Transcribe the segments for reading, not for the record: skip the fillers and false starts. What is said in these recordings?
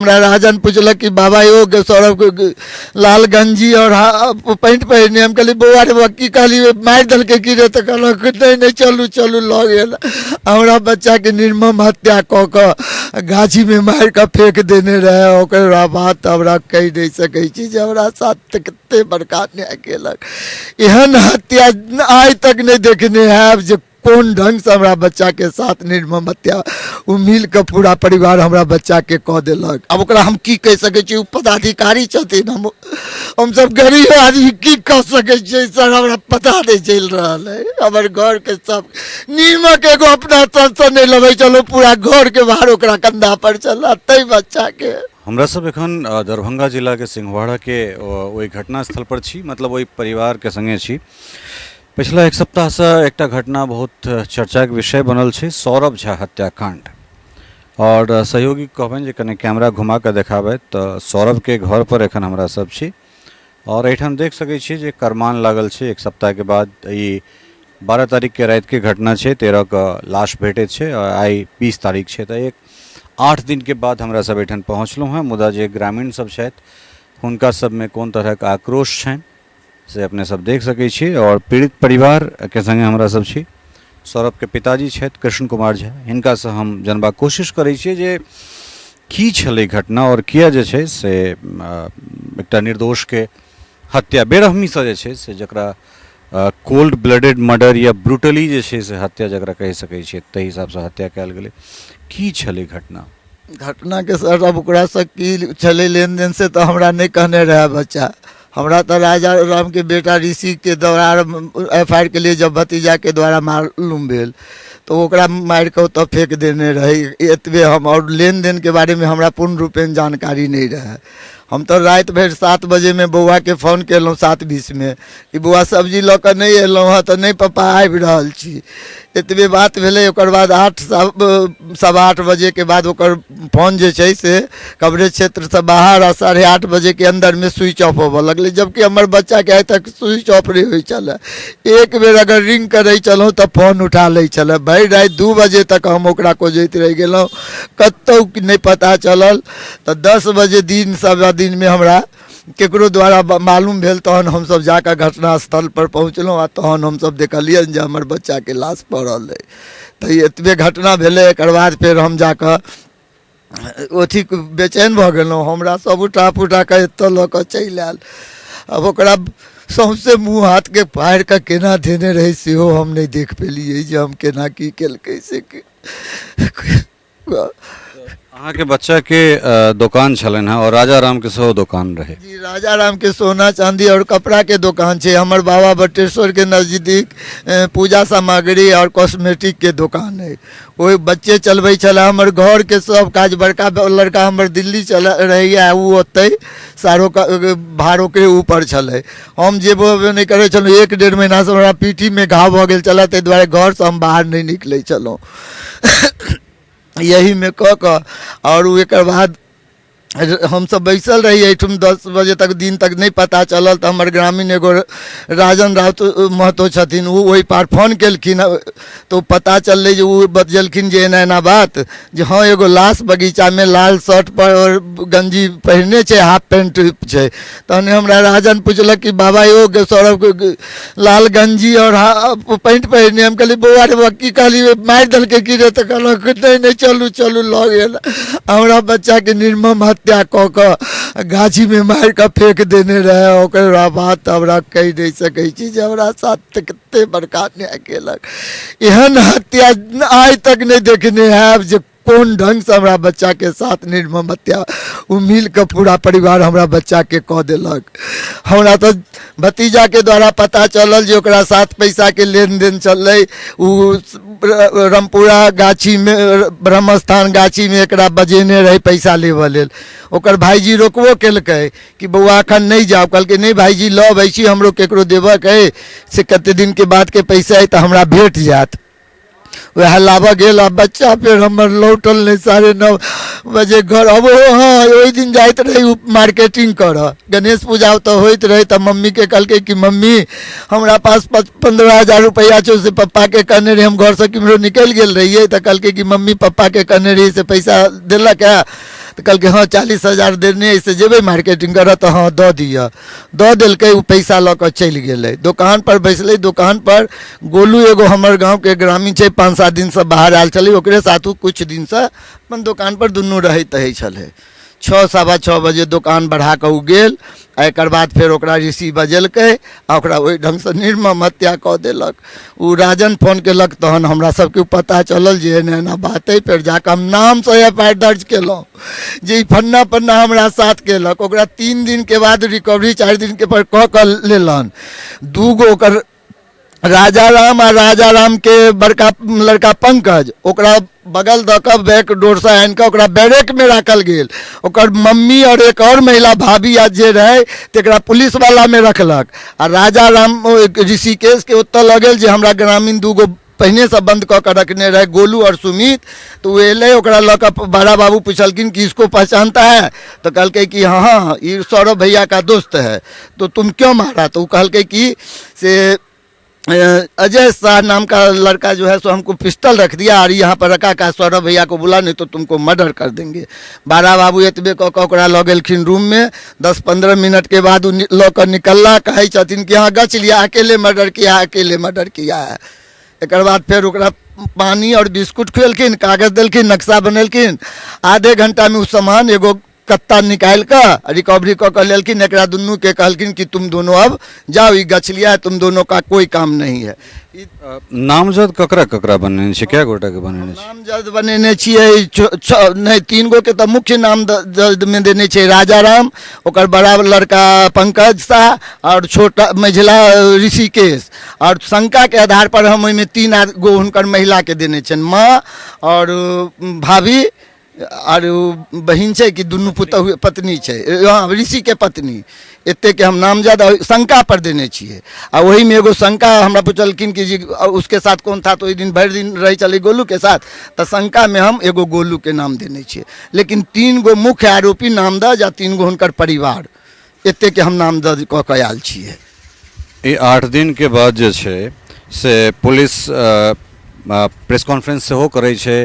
हमरा राजन पुछलक कि बाबा यौ सौरभ लाल गंजी और पैंट पहिरने। हम कहली, बौआ रे बौआ, की कहली, मारि देलकै की रे? तऽ कहलक, नहि नहि, चलू चलू, लऽ गेल। हमरा बच्चाके निर्मम हत्या कऽ कऽ गाछीमे मारि कऽ फेंक देने रहै। ओकर बाद तऽ हमरा कहि नहि सकै छी जे हमरा साथ कते बड़का अन्याय केलक। एहन हत्या आइ तक नहि देखने हैब जे कोन ढङ्गसँ हमरा बच्चाके साथ निर्मम हत्या ओ मिल कऽ पूरा परिवार हमरा बच्चाके कऽ देलक। आब ओकरा हम की कहि सकै छी? ओ पदाधिकारी छथिन, हमसब गरीब आदमी की कऽ सकै छियै सर? हमरा पता नहि चलि रहल है। हमर घरके सब नीमक एगो अपना तरफसँ नहि लबै छलहुँ, पूरा घरके बाहर ओकरा कंधा पर छल ताहि बच्चाके। हमरा सब एखन दरभंगा जिलाके सिंहवाड़ाके ओहि घटनास्थल पर छी, मतलब ओहि परिवारके सङ्गे छी। पिछला एक सप्ताहसँ एकटा घटना बहुत चर्चाके विषय बनल छै, सौरभ झा हत्याकांड। आओर सहयोगी कहबनि जे कने कैमरा घुमा कऽ देखाबथि। तऽ सौरभके घर पर एखन हमरा सब छी आओर एहिठाम देख सकै छी जे करमान लागल छै। एक सप्ताहके बाद ई 12 तारीखके रातिके घटना छै, 13 के लाश भेटैत छै आओर आइ 20 तारीख छै, तऽ एक 8 दिनके बाद हमरा सब एहिठाम पहुँचलहुँ हेँ। मुदा जे ग्रामीण सब छथि, हुनका सबमे कोन तरहक आक्रोश छनि से अपने सब देख सकै छी। आओर पीड़ित परिवारके सङ्गे हमरा सब छी। सौरभके पिताजी छथि कृष्ण कुमार झा, हिनकासँ हम जानबाक कोशिश करै छियै जे की छलै घटना आओर किया जे छै से एकटा निर्दोषके हत्या बेरहमीसँ जे छै से, जकरा कोल्ड ब्लडेड मर्डर या ब्रूटली जे छै से हत्या जकरा कहि सकै छियै, ताहि हिसाबसँ हत्या कयल गेलै। की छलै घटना? घटनाके सर, अब ओकरासँ की छलै लेनदेन से तऽ हमरा नहि कहने रहए बच्चा। हमरा तऽ राजा रामके बेटा ऋषिके द्वारा एफ I R के लिए जब भतीजाके द्वारा मालूम भेल तऽ ओकरा मारि कऽ ओतऽ फेंक देने रहै। एतबे हम आओर लेन देनके बारेमे हमरा पूर्ण रूपेण जानकारी नहि रहए। हम तऽ राति भरि 7 बजेमे बौआके फोन केलहुँ, 7:20मे, कि बौआ, सब्जी लऽ कऽ नहि एलहुँ हँ? तऽ नहि पप्पा, आबि रहल छी। एतबे बात भेलै। ओकर बाद 8, 8:15 बजेके बाद ओकर फोन जे छै से कवरेज क्षेत्रसँ बाहर आ 8:30 बजेके अन्दरमे स्विच ऑफ होबऽ लगलै, जबकि हमर बच्चाके आइ तक स्विच ऑफ नहि होइ छलै। एक बेर अगर रिंग करै छलहुँ तऽ फोन उठा लै छलै। भरि राति 2 बजे तक हम ओकरा खोजैत रहि गेलहुँ, कतहु नहि पता चलल। तऽ 10 बजे दिन, सवा दिनमे हमरा केकरो द्वारा मालूम भेल, तहन हमसभ जाकऽ घटना स्थल पर पहुँचलहुँ आ तहन हमसभ देखलियनि जे हमर बच्चाके लाश पड़ल अइ। तऽ एतबे घटना भेलै। एकर बाद फेर हम जाकऽ अथी बेचैन भऽ गेलहुँ। हमरा सब उठा पुठा कऽ एतऽ लऽ कऽ चलि आयल। आब ओकरा सौँसे मुँह हाथके फाड़ि कऽ केना धेने रहै, सेहो हम नहि देख पेलियै जे हम केना की केलकै से। अहाँके बच्चाके दोकान छलनि हेँ आओर राजा रामके सेहो दोकान रहै? जी, राजा राम के सोना चांदी और कपड़ा के दुकान छै। हमर बाबा बटेश्वर के नजदीक पूजा सामग्री और कॉस्मेटिक के दुकान है। ओहि बच्चे चलबै छलै हमर घर के सब काज। बड़का लड़का हमर दिल्ली चल रहैया, ओ ओतै सारो भार ओकरे ऊपर छलै। हम जेबो अबो नहि करै छलहुँ। एक डेढ़ महीनासँ हमरा पीठीमे घाव भऽ गेल छलै, ताहि दुआरे घरसँ हम बाहर नहि निकलै छलहुँ। यहीमे कऽ कऽ आओर ओ एकर बाद हमसब बैसल रही एहिठाम 10 बजे तक दिन तक, नहि पता चलल। तऽ हमर ग्रामीण एगो राजन राउत महतो छथिन, ओ ओहि पार फोन केलखिन तऽ ओ पता चललै जे ओ बजलखिन जे एना एना बात जे हँ, एगो लाश बगीचामे लाल शर्ट पर आओर गंजी पहिरने छै, हाफ पेंट छै। तहन हमरा राजन पुछलक कि बाबा यौ, सौरभ लाल गंजी और पैंट पहिरने। हम कहली, बौआ रे बौआ, की कहली, मारि देलकै की रे? तऽ कहलक, नहि नहि, चलू चलू, लऽ गेल। हमरा बच्चाके निर्मम हत्या कऽ कऽ गाछीमे मारि कऽ फेंक देने रहै। ओकर बाद तऽ हमरा कहि नहि सकै छी जे हमरा साथ कते बड़का अन्याय केलक। एहन हत्या आइ तक नहि देखने हैब जे कोन ढङ्गसँ हमरा बच्चाके साथ निर्मम हत्या ओ मिल कऽ पूरा परिवार हमरा बच्चाके कऽ देलक। हमरा तऽ भतीजाके द्वारा पता चलल जे ओकरा साथ पैसाके लेनदेन चललै। ओ रामपुरा गाछीमे, ब्रह्मस्थान गाछीमे एकरा बजेने रहै पैसा लेबऽ लेल। ओकर भाइजी रोकबो केलकै कि बौआ, एखन नहि जाउ। कहलकै, नहि भाइजी, लऽ अबै छी, हमरो ककरो देबऽके अइ, से कते दिनके बादके पैसा अइ तऽ हमरा भेट जायत। वएह लाबऽ गेल आ बच्चा फेर हमर लौटल नहि। 9:30 बजे घर अबो। हँ, ओहि दिन जाइत रहै ओ मार्केटिंग करऽ, गणेश पूजा ओतऽ होइत रहै। तऽ मम्मीके कहलकै कि मम्मी, हमरा पास 15,000 रुपैआ छौ, से पप्पाके कहने रही। हम घरसँ केम्हरो निकलि गेल रहियै। तऽ कहलकै कि मम्मी, पप्पाके कहने रही से पैसा देलक हए? तऽ कहलकै हँ, 40,000 देने अइ, से जेबै मार्केटिंग करऽ तऽ हँ दऽ दिअ। दऽ देलकै। ओ पैसा लऽ कऽ चलि गेलै। दोकानपर बैसलै। दोकानपर गोलू एगो हमर गाँवके ग्रामीण छै, 5-7 दिनसँ बाहर आयल छलै, ओकरे साथ ओ किछु दिनसँ अपन दोकानपर दुनू रहैत तहैत छलै। 6, 6:15 बजे दोकान बढ़ा कऽ ओ गेल आ एकर बाद फेर ओकरा ऋषि बजेलकै आ ओकरा ओहि ढङ्गसँ निर्मम हत्या कऽ देलक। ओ राजन फोन केलक, तहन हमरा सबके पता चलल जे एना एना बात अइ। फेर जाकऽ हम नामसँ एफ I R दर्ज केलहुँ जे ई फन्ना फन्ना हमरा साथ केलक। ओकरा 3 दिनके बाद रिकवरी 4 दिनके पर कऽ कऽ लेलन। 2 गो ओकर राजा राम आ राजा राम के बड़का लड़का पंकज, ओकरा बगल दऽ कऽ बैक डोरसँ आनि कऽ ओकरा बैरेकमे राखल गेल। ओकर मम्मी आओर एक आओर महिला भाभी आ जे रहै, तकरा पुलिसवालामे रखलक आ राजा राम ऋषिकेशके ओतऽ लऽ गेल, जे हमरा ग्रामीण 2 गो पहिनेसँ बंद कऽ कऽ रखने रहै, गोलू आओर सुमित। तऽ ओ एलै ओकरा लऽ कऽ। बड़ा बाबू पुछलखिन कि इसको पहचानता है? तऽ कहलकै कि हाँ हाँ, ई सौरभ भैया का दोस्त है। तो तुम क्यों मारा? तो वो कहलकै कि से अजय शाह नाम का लड़का जो है सो हमको पिस्टल रख दिया और यहाँ पर रखा का सौरभ भैया को बुला, नहीं तो तुमको मर्डर कर देंगे। बारा बाबू एतबे कऽ कऽ ओकरा लऽ गेलखिन रूममे। 10-15 मिनटके बाद ओ लऽ कऽ निकलला। कहै छथिन कि हाँ, गछ लिया, अकेले मर्डर किया है, अकेले मर्डर किया है। एकर बाद फेर ओकरा पानी और बिस्कुट खुएलखिन, कागज देलखिन, नक्शा बनेलखिन। आधे घंटामे ओ सामान एगो कत्ता निकालि कऽ रिकवरी कऽ कऽ लेलखिन। एकरा दुनूके कहलखिन कि तुम दोनों अब जाओ, ई गछलिया है, तुम दोनों का कोई काम नहीं है। ई नामजद ककरा ककरा बनेने छै? कए गोटाके बनेने छै? नामजद बनेने छियै नहि, 3 गो के तऽ मुख्य नामजदमे देने छै। राजा राम, ओकर बड़ा लड़का पंकज शाह आओर छोटा मझिला ऋषिकेश। आओर शंकाके आधार पर हम ओहिमे 3 गो हुनकर महिलाके देने छियनि, माँ आओर भाभी आर ओ बहिन छै कि दुनू पुतहु पत्नी छै, हँ, ऋषिके पत्नी। एतेकके हम नामजद शंका पर देने छियै। आ ओहिमे एगो शंका हमरा पुछलखिन कि जी उसके साथ कौन था? तऽ ओहि दिन भरि दिन रहै छलै गोलूके साथ, तऽ शंकामे हम एगो गोलूके नाम देने छियै। लेकिन 3 गो मुख्य आरोपी नामदज आ 3 गो हुनकर परिवार, एतेकके हम नामदज कऽ कऽ आयल छियै। ई 8 दिनके बाद जे छै से पुलिस प्रेस कॉन्फ्रेंस सेहो करै छै।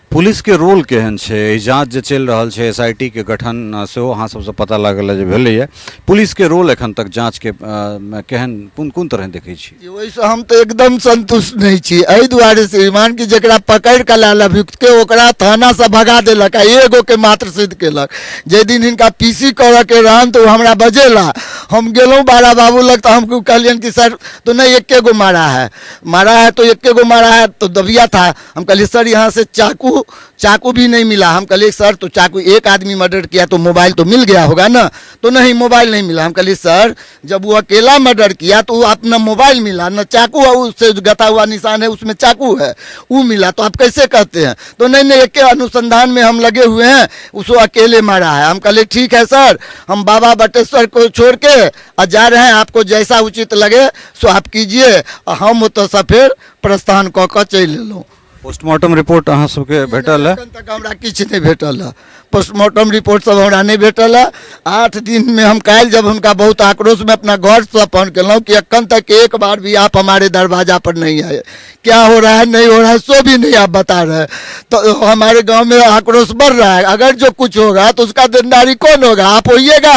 पुलिसके रोल केहन छै? ई जाँच जे चलि रहल छै, एस I T के गठन सेहो अहाँ सबसँ पता लागल जे भेलैए। पुलिसके रोल एखन तक जाँचके केहन, कोन कोन तरहे देखै छी? ओहिसँ हम तऽ एकदम संतुष्ट नहि छी। एहि दुआरे श्रीमान कि जकरा पकड़ि कऽ लायल अभियुक्तके, ओकरा थानासँ भगा देलक आ एगोके मात्र सिद्ध केलक। जाहि दिन हिनका पी सी करऽके रहनि तऽ ओ हमरा बजेला। हम गेलहुँ बारा बाबू लग, तऽ हम कहलियनि कि सर, तो नहीं एके गो मारा है, मारा है तो एके गो मारा है, तो दबिया था। हम कहलिए सर, यहाँ से चाकू चाकू भी नहीं मिला। हम कहलिए सर, तो चाकू, एक आदमी मर्डर किया तो मोबाइल तो मिल गया होगा ना? तो नहीं, मोबाइल नहीं मिला। हम कहलिए सर, जब वो अकेला मर्डर किया तो वो अपना मोबाइल मिला न चाकू है, उससे जो गथा हुआ निशान है उसमें चाकू है, वो मिला, तो आप कैसे कहते हैं? तो नहीं नहीं, एक अनुसंधान में हम लगे हुए हैं, उसको अकेले मारा है। हम कहले ठीक है सर, हम बाबा बटेश्वर को छोड़ के आ जा रहे हैं, आपको जैसा उचित लगे सो आप कीजिए। आ हम ओतऽसँ फेर प्रस्थान कऽ कऽ चलि एलहुँ। पोस्टमार्टम रिपोर्ट अहाँ सबके भेटल है? एखन तक हमरा किछु नहि भेटल है। पोस्टमार्टम रिपोर्ट सब हमरा नहि भेटल है। 8 दिनमे हम काल्हि जब हुनका बहुत आक्रोशमे अपना घरसँ फोन केलहुँ कि एखन तक एक बार भी आप हमारे दरवाजा पर नहीं आए, क्या हो रहा है, नहीं हो रहा है, सो भी नहीं आप बता रहे हैं, तो हमारे गांव में आक्रोश बढ़ रहा है। अगर जो कुछ होगा तो उसका जिम्मेदारी कौन होगा? आप होइएगा।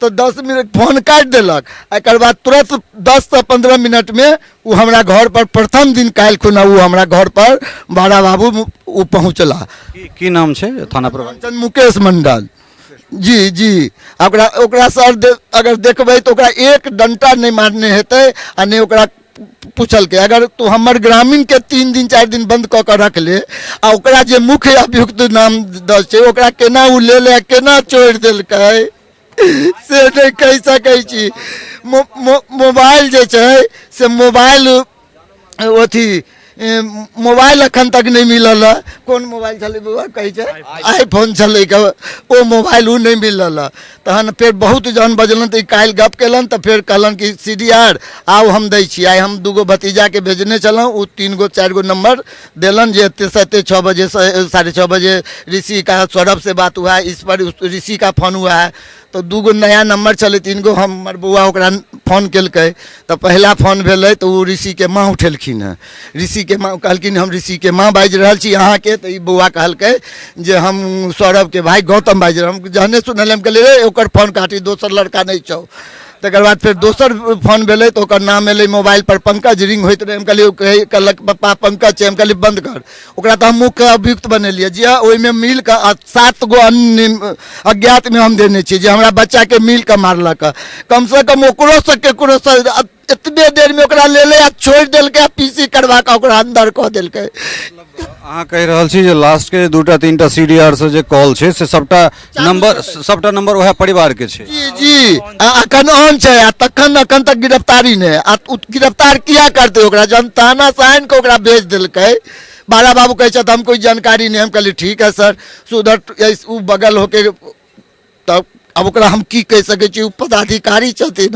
तो 10 मिनट फोन काटि देलक। एकर बाद तुरंत 10 से 15 मिनटमे ओ हमरा घर पर प्रथम दिन काल्हि खुना ओ हमरा घर पर बारा बाबू ओ पहुँचला। की की नाम छै थाना प्रभारी? रामचंद्र मुकेश मंडल जी। जी, आ ओकरा ओकरा सर अगर देखबै तऽ ओकरा एक डंटा नहि मारने हेतै आ नहि ओकरा पुछलकै। अगर तू हमर ग्रामीणके 3 दिन 4 दिन बंद कऽ कऽ रख ले आ ओकरा जे मुख्य अभियुक्त नाम दस छै, ओकरा केना ओ ले ले, केना छोड़ि देलकै, से नहि कहि सकै छी। मोबाइल जे छै से मोबाइल अथी मोबाइल एखन तक नहि मिलल हँ। कोन मोबाइल छलै बौआ कहै छै? आईफोन छलै के, ओ मोबाइल ओ नहि मिलल हँ। तहन फेर बहुत जहन बजलनि तऽ ई काल्हि गप केलनि, तऽ फेर कहलनि कि सी डी आर आउ हम दै छी। आइ हम 2 गो भतीजाके भेजने छलहुँ, ओ 3 गो 4 गो नम्बर देलनि जे एतेसँ एते 6 बजे से 6:30 बजे ऋषि का सौरभ से बात हुआ है, इस पर ऋषि का फोन हुआ है। तऽ 2 गो नया नम्बर छलै, 3 गो हमर बौआ ओकरा फोन केलकै। तऽ पहिला फोन भेलै तऽ ओ ऋषिके माँ उठेलखिन हँ। ऋषिके माँ कहलखिन हम ऋषिके माँ बाजि रहल छी अहाँके। तऽ ई बौआ कहलकै जे हम सौरभके भाय गौतम बाजि रहल। हम जहने सुनलियै हम कहलियै रे ओकर फोन काटी, दोसर लड़का नहि छौ। तकर बाद फेर दोसर फोन भेलै तऽ ओकर नाम एलै मोबाइल पर पंकज, रिंग होइत रहै। हम कहलियै, ओ कहलक पप्पा पंकज छै। हम कहलियै बंद कर। ओकरा तऽ हम मुख्य अभियुक्त बनेलियै जे ओहिमे मिल कऽ 7 गो अन्य अज्ञातमे हम देने छियै जे हमरा बच्चाके मिल कऽ मारलक। कमसँ कम ओकरोसँ केकरोसँ एतबे देरमे ओकरा लेले आ छोड़ि देलकै आ पीसी करवा कऽ ओकरा अन्दर कऽ देलकै। अहाँ कहि रहल छी जे लास्ट के 2टा 3टा सी डी आर से जे कॉल छै से सबटा नंबर, सबटा नंबर वएह परिवार के छै। जी जी, अखन ऑन छै आ तखन अखन तक गिरफ्तारी नहि। आ गिरफ्तार किया करतै ओकरा? जहन थाना से आनि कऽ ओकरा भेज देलकै। बाला बाबू कहै छथि हम कोइ जानकारी नहि। हम कहलियै ठीक है सर, सुधर ओ बगल होके। तब आब ओकरा हम की कहि सकै छी? ओ पदाधिकारी छथिन,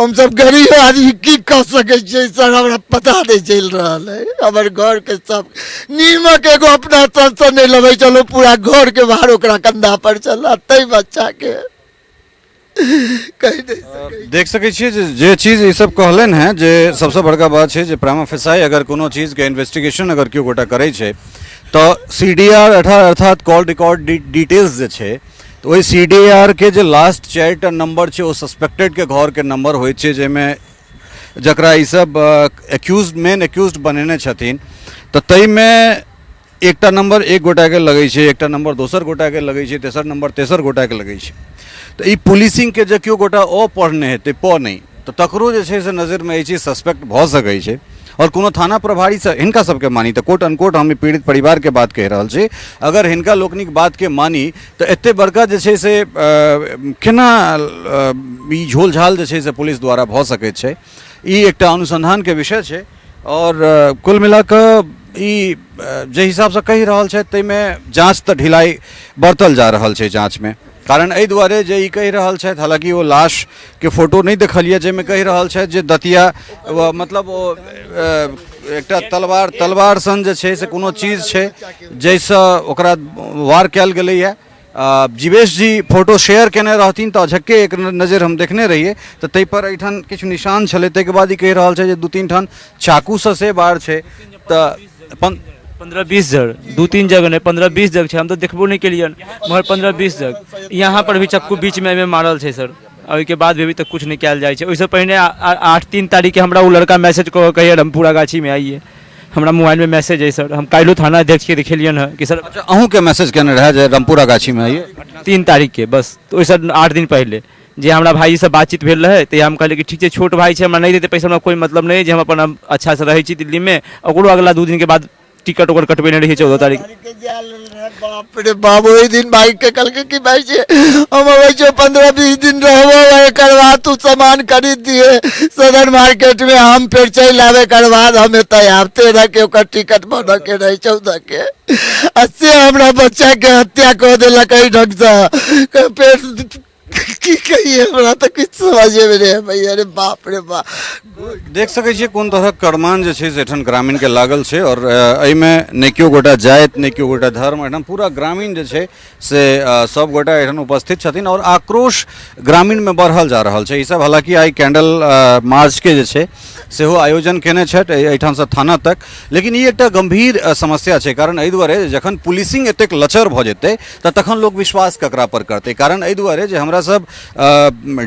हमसब गरीब आदमी की कऽ सकै छियै सर? हमरा पता नहि चलि रहल है। हमर घरके सब नीमक एगो अपना तरफसँ नहि लबै छलहुँ, पूरा घरके बाहर ओकरा कंधा पर छल। ताहि बच्चाके कहि नहि सकै। देख सकै छियै जे चीज ई सब कहलनि हेँ जे सबसँ बड़का बात छै जे प्रामा फेसाई अगर कोनो चीजके इन्वेस्टिगेशन अगर केओ गोटा करै छै तऽ सी डी आर अर्थात कॉल रिकॉर्ड डिटेल्स जे छै, तऽ ओहि सी डी आर के जे लास्ट 4टा नंबर छै ओ सस्पेक्टेडके घरके नंबर होइ छै, जाहिमे जकरा ई सब एक्यूज मेन एक्यूज बनेने छथिन। तऽ ताहिमे एकटा नंबर एक गोटाके लगै छै, एकटा नंबर दोसर गोटाके लगै छै, तेसर नंबर तेसर गोटाके लगै छै। तऽ ई पुलिसिंगके जे केओ गोटा अ पढ़ने हेतै प नहि, तऽ तकरो जे छै से नजरिमे ई चीज सस्पेक्ट भऽ सकै छै। आओर कोनो थाना प्रभारीसँ हिनका सबके मानी तऽ कोट अनकोट हम ई पीड़ित परिवारके बात कहि रहल छी, अगर हिनका लोकनिक बातके मानी तऽ एते बड़का जे छै से केना ई झोल झाल जे छै से पुलिस द्वारा भऽ सकैत छै, ई एकटा अनुसन्धानके विषय छै। आओर कुल मिला कऽ ई जाहि हिसाबसँ कहि रहल छथि ताहिमे जाँच तऽ ढिलाइ बरतल जा रहल छै जाँचमे, कारण एहि दुआरे जे ई कहि रहल छथि, हालाँकि ओ लाशके फोटो नहि देखलियै जाहिमे कहि रहल छथि जे दतिया मतलब ओ एकटा तलवार सन जे छै से कोनो चीज छै जाहिसँ ओकरा वार कयल गेलैए। जीवेश जी फोटो शेयर केने रहथिन तऽ अझक्के एक नजर हम देखने रहियै, तऽ ताहिपर एहिठाम किछु निशान छलै। ताहिके बाद ई कहि रहल छै जे 2-3 ठाम चाकूसँ से वार छै। तऽ 15-20 जगह, 2-3 जगह नहि, 15-20 जगह छै। हम तऽ देखबो नहि केलियनि, मगर 15-20 जगह यहाँ पर भी चक्कू बीचमे एहिमे मारल छै सर। ओहिके बाद भी अभी तक किछु नहि कयल जाइ छै। ओहिसँ पहिने 8-3 तारीखके हमरा ओ लड़का मैसेज कऽ कऽ कहैए हम पूरा गाछीमे आइए, हमरा मोबाइलमे मैसेज अइ सर। हम काल्हिओ थाना अध्यक्षके देखेलियनि हँ कि सर। अच्छा, अहूँके मैसेज केने रहए जे रामपुरा गाछीमे आइए 3 तारीखके, बस ओहिसँ 8 दिन पहिले जे हमरा भाइजीसँ बातचीत भेल रहै। तऽ हम कहलियै कि ठीक छै, छोट भाइ छै, हमरा नहि देतै पैसा, हमरा कोइ मतलब नहि, जे हम अपन अच्छासँ रहै छी दिल्लीमे। ओकरो अगला 2 दिनके बाद टिकट ओकर कटबेने रहियै 14 तारीख। बाप रे बाप, ओहि दिन भाई के कहलकै कि भाई जे हम अबै छियौ 15-20 दिन रहबो, एकर बाद तू सामान खरीद दिहे सदर मार्केट में, हम फेर चलि आबे, एकर बाद हम एतऽ आबते रह के ओकर टिकट बनऽ के रहै 14 के। आ से हमरा बच्चा के हत्या कऽ देलक एहि ढंगसँ। फेर की कहिए, हमरा तऽ किछु समझेमे नहि अबैया। अरे बाप रे बाप। देख सकै छियै कोन तरहक करमान जे छै से एहिठाम ग्रामीणके लागल छै। आओर एहिमे नहि केओ गोटा जाति, नहि केओ गोटा धर्म, एहिठाम पूरा ग्रामीण जे छै से सब गोटा एहिठाम उपस्थित छथिन आओर आक्रोश ग्रामीणमे बढ़ल जा रहल छै। ईसब हालाँकि आइ कैंडल मार्चके जे छै सेहो आयोजन केने छथि एहिठामसँ थाना तक, लेकिन ई एकटा गम्भीर समस्या छै। कारण एहि दुआरे जे जखन पुलिसिंग एतेक लचर भऽ जेतै तऽ तखन लोक विश्वास ककरा पर करतै? कारण एहि दुआरे जे हमरा सब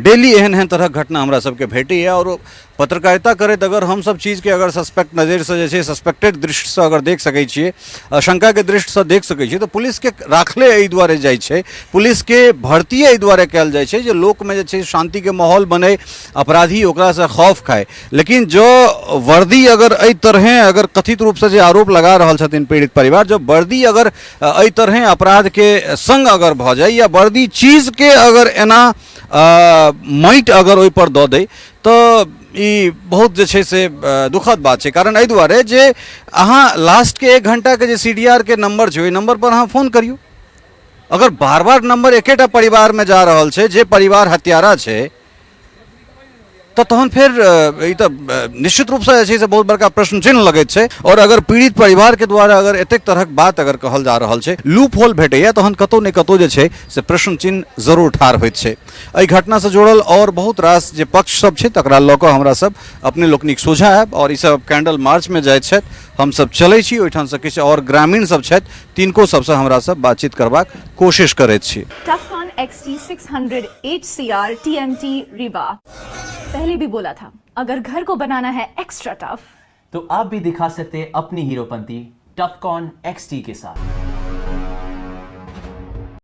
डेली एहन एहन तरहक घटना हमरा सबके भेटैए आओर पत्रकारिता करैत अगर हमसब चीजके अगर सस्पेक्ट नजरिसँ जे छै सस्पेक्टेड दृष्टिसँ अगर देख सकै छियै, शङ्काके दृष्टिसँ देख सकै छियै, तऽ पुलिसके राखले एहि दुआरे जाइ छै, पुलिसके भर्ती एहि दुआरे कयल जाइ छै जे लोकमे जे छै शान्तिके माहौल बनै, अपराधी ओकरासँ खौफ खाय। लेकिन जँ वर्दी अगर एहि तरहेँ अगर कथित रूपसँ जे आरोप लगा रहल छथिन पीड़ित परिवार, जँ वर्दी अगर एहि तरहेँ अपराधके सङ्ग अगर भऽ जाय या वर्दी चीजके अगर एना माटि अगर ओहिपर दऽ दै, तऽ ई बहुत जे छै से दुखद बात छै। कारण एहि दुआरे जे अहाँ लास्टके 1 घंटाके जे CDR के नंबर छै, ओहि नंबर पर अहाँ फोन करियौ। अगर बार बार नंबर एकेटा परिवारमे जा रहल छै जे परिवार हत्यारा छै, तऽ तहन फेर ई तऽ निश्चित रूपसँ जे छै से बहुत बड़का प्रश्न चिन्ह लगैत छै। आओर अगर पीड़ित परिवारके द्वारा अगर एतेक तरहक बात अगर कहल जा रहल छै, लूप होल भेटैए, तहन कतहु ने कतहु जे छै से प्रश्न चिन्ह जरूर ठाढ़ होइत छै। एहि घटनासँ जुड़ल आओर बहुत रास जे पक्ष सब छै तकरा लऽ कऽ हमरा सब अपने लोकनिक सोझा आयब। आओर ई सब कैंडल मार्चमे जाइत छथि, हमसब चलै छी ओहिठामसँ, किछु आओर ग्रामीण सब छथि तिनको सबसँ हमरा सब बातचीत करबाक कोशिश करैत छी। Tufcon XT600 HCR TMT Rebar। पहले भी बोला था, अगर घर को बनाना है एक्स्ट्रा टफ तो आप भी दिखा सकते हैं अपनी हीरोपंती टफकॉन XT के साथ।